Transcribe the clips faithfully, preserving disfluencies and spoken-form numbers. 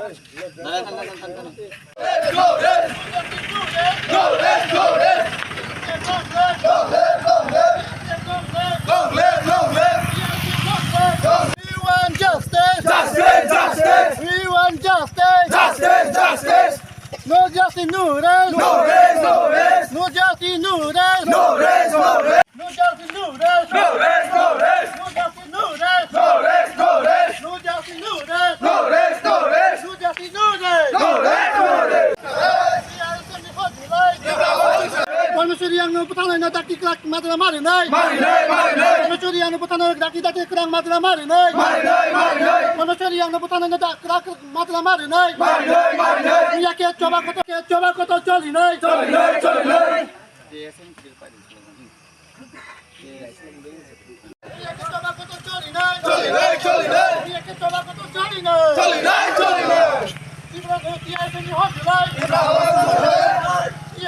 We want justice! Justice! Justice! We want justice! Justice! Justice! No justice, no rest! No rest! No rest! No justice, no rest! No rest! No rest! No justice, no rest! No rest! No rest! No justice, no rest! No rest! No rest! No justice, no rest! No rest! No rest! No justice, no rest! No rest! No rest! Parmeshwar Reang no bwtharnai no dakti kwrak majra marinai. Marinai, marinai. Parmeshwar Reang no bwtharnai no dakti dakti kwrak majra marinai. Marinai, marinai. Parmeshwar Reang no bwtharnai no dak kwrak majra marinai. Marinai, marinai. Iya ke choba koto, ke choba koto cholinai. Cholinai, cholinai. Iya ke choba koto cholinai. Cholinai, cholinai. Iya ke choba koto cholinai. Cholinai, cholinai. Tripura T I S F ni hot july. Tripura hot july. T I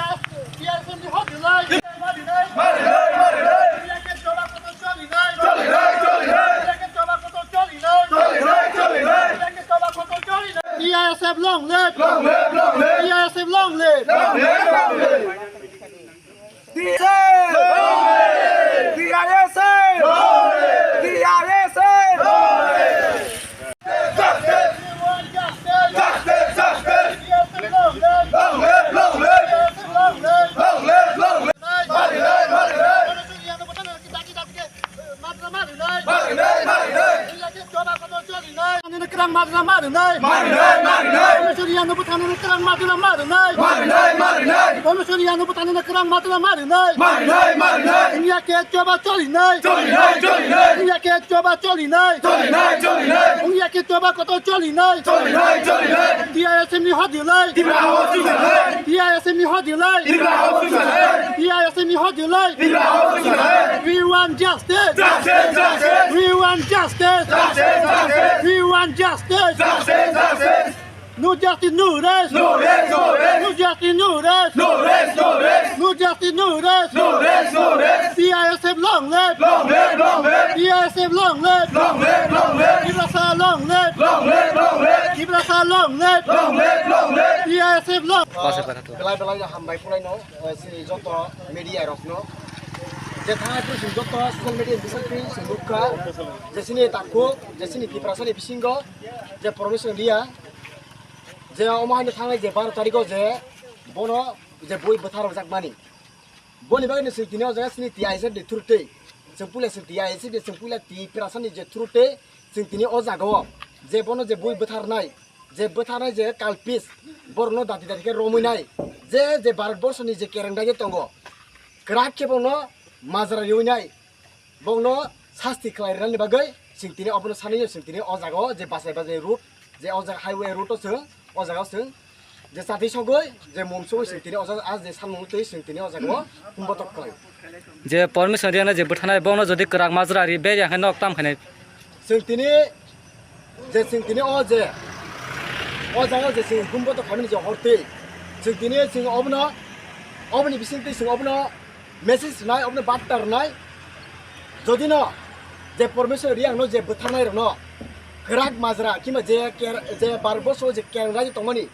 S F ni hot july. Marinai, marinai. Iya ke choba koto cholinai. Cholinai, cholinai. Iya ke choba koto cholinai. Cholinai, cholinai. Iya ke choba koto cholinai. T I S F long live. Long live, long live. T I S F long live. Long live, long live. T I S F! T I S F! T I S F! Marinai, marinai. Kwrang majra marinai. Marinai, marinai. Parmeshwar Reang no bwtharnai kwrang majra marinai. Marinai, marinai. Parmeshwar Reang no bwtharnai kwrang majra marinai. Marinai, marinai. Wngya khe choba cholinai. Cholinai, cholinai. Wngya khe choba cholinai. Cholinai, cholinai. Wngya khe choba kotor cholinai. Cholinai, cholinai. T I S F ni hot july. Tripura hot july. T I S F ni hot july. Tripura hot july. T I S F ni hot july. Tripura hot july. We want justice. Justice, justice. We want justice. Justice, justice. We want justice. Justice, justice. No justice, no rest. No rest, no rest. No justice, no rest. No rest, no rest. No justice, no rest. No rest, no rest. T I S F long live. Long live, long live. T I S F long live. Long live, long live. Tiprasa long live. Long live, long live. Tiprasa long live. Long live, long live. T I S F long. Belai belai no hambai khwlaino, eh, chini joto media rokno. Je thangai phuru chwng joto social media bisingtwi chwng nukha. Je chini takhuk, je chini Tiprasani bisingo, je Parmeshwar Reang, je omo haino thangnai je baro tarikho je bono je bui bwtha rwjakmani. Boni bagwino chwng tini o jaga chini T I S F ni through twi, chwng puila chwng T I S F ni chwng puila Tiprasani je through twi, chwng tini o jagao je bono je bui bwtharnai, je bwtharnai je culprits, borokno dati dati khe romwi nai, je je Bharat borso ni je kereng dagi tongo, kwrak khe bono majra riwi nai. Bokno sasti khlai rwnani bagwi chwng tini obono sanwi chwng tini o jagao je bachai bachai route, je o jaga highway route o chwng o jagao chwng je chati sogwi je mum sogwi chwng tini o jaga a je sanmung twi chwng tini o jagao humbotok khlai. Je Parmeshwar Reang no je bwtharnai bokno jodi kwrak majra ri be ya khe nok tam khainai. Chwng tini je chwng tini o je o jaga je chwng humbotok khaimani je hortwi chwng tini chwng obono oboni bisingtwi chwng obono message rwnai, obono barta rwnai. Jodi no je Parmeshwar Reang no je bwtharnai rokno kwrak majra kima je ker-, je Bharat borso je kereng raijyo tongmani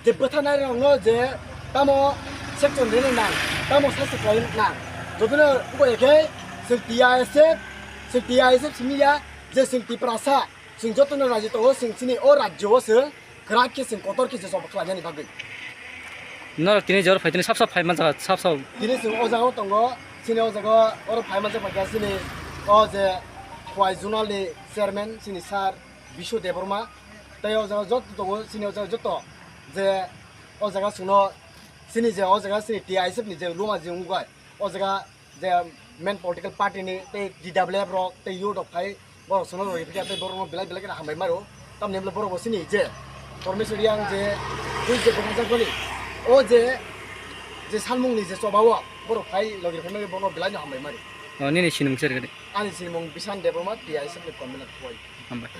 je bwtharnai rokno je tamo section rina nang, tamo sasti khlai nang. Jodi no wngkha khe chwng T I S F, chwng T I S F simi ya je chwng Tiprasa, chwng joto no raijyo tongo, chwng chini o rajyo o chwng kwrak khe chwng kotor khe chwng choba khlainani bagwi. Norok tini je oro phai tini sap sap phai manjak, sap sap. Tini chwng o jaga o tongo, chini o jaga oro phai manjak bai kha chini o je Khowai zonal ni chairman chini sir Bishu Debbarma. Tei o jaga joto tongo, chini o jaga joto je o jaga chwngno chini je o jaga chini T I S F ni je luma je wngkha o jaga je main political party ni tei T W F rok tei youth rok phai borok sono rok phikha tei borok no belai belai kheno hambai maro. Tamni hwnba borok bo sini je Parmeshwar Reang je twi je bwkha jak bani o je je salmung ni je choba o borok phai logi phai mani borok no belai no hambai mari. O nini sinimung se rwgadi. Ani sinimung Bishan Debbarma, T I S F ni convener Khowai. Hambai.